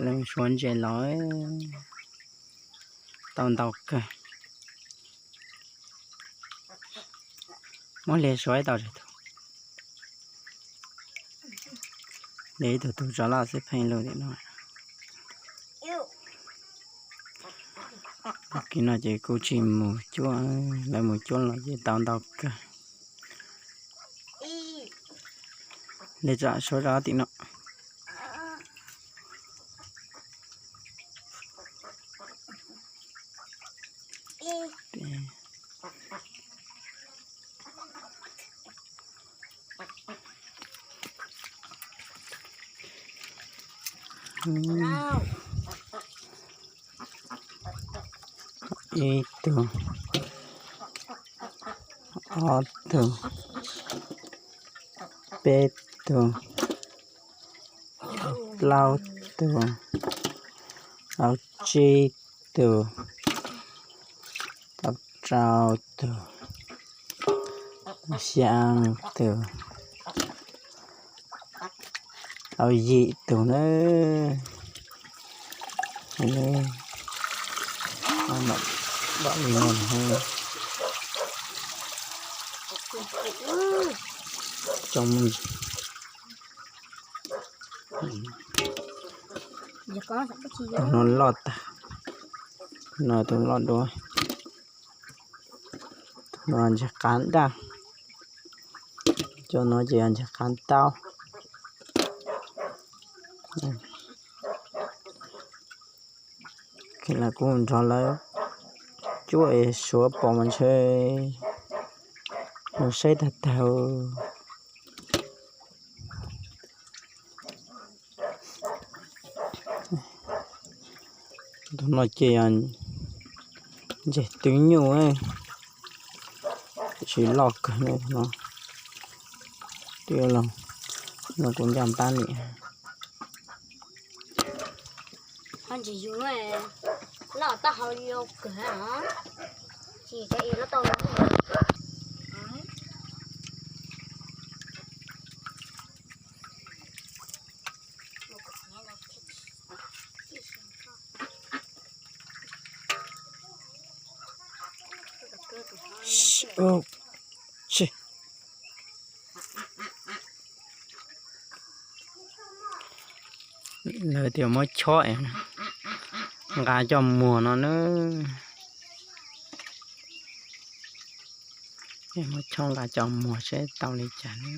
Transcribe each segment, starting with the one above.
Leej suav ntses los tau ntau kawg. Muab hle suav ib tau, hle ib tug tug tso loj xwb pheej lug tim no. Kis no ces kuj tsis mus cuab, lawv mus cuab los ces tau ntau kawg. Hle tso suav rau tim no. Ib tug, ob tug, peb tug, plaub tug, plaub tsib tug, plaub rau tug, xyaa tug, plaub yim tug na. Tus no loj tag, no tus loj dua. Tus no ntses qav daj, cov no ces yog ntses qav taub. Lawv kuj nrog lawv cuab es suav pom mas ntshe mus saib tag tag. Tus no ces ntses twv nyuj, tsis loj kawg no. Twb los no kuv ncaj npab nim. Ho ntsis yus loj taub hau yau kawg, tsis cov es loj tau. Lawv tias muab chob nqa coj muag no na. Muab chob nqa coj muag seb tau li cas na.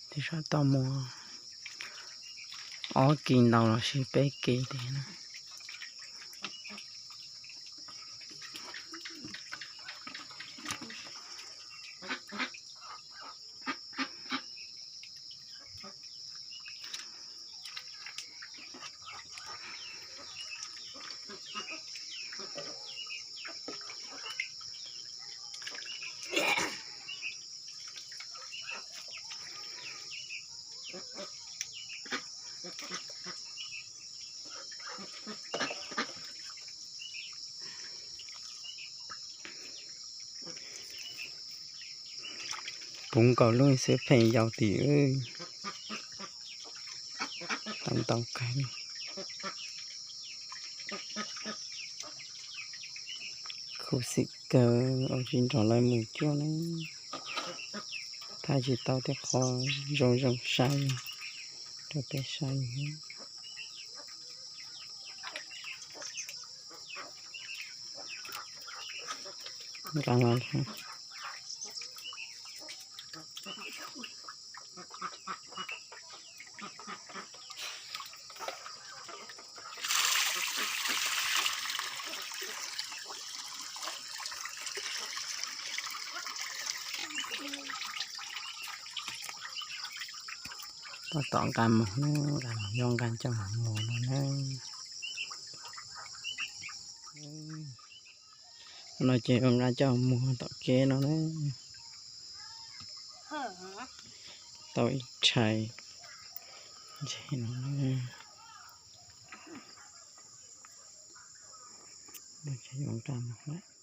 Tej zaum tau muag ob kis ntau los sis peb kis tiag na. Puv nkaus lub xwb pheej yau tim. Tau ntau kawg. Khuv xim kawg, ua tsis nrog lawv mus cuab na. Thaij tsis tau tej qho zoo zoo saib rau peb saib. Tab tom nqa mus, nqa mus, yuav nqa coj mus muag no na. No ces yuav nqa coj muag tom kev no na. Tau ib tshais ntses no. No ces yuav nqa mus lawm.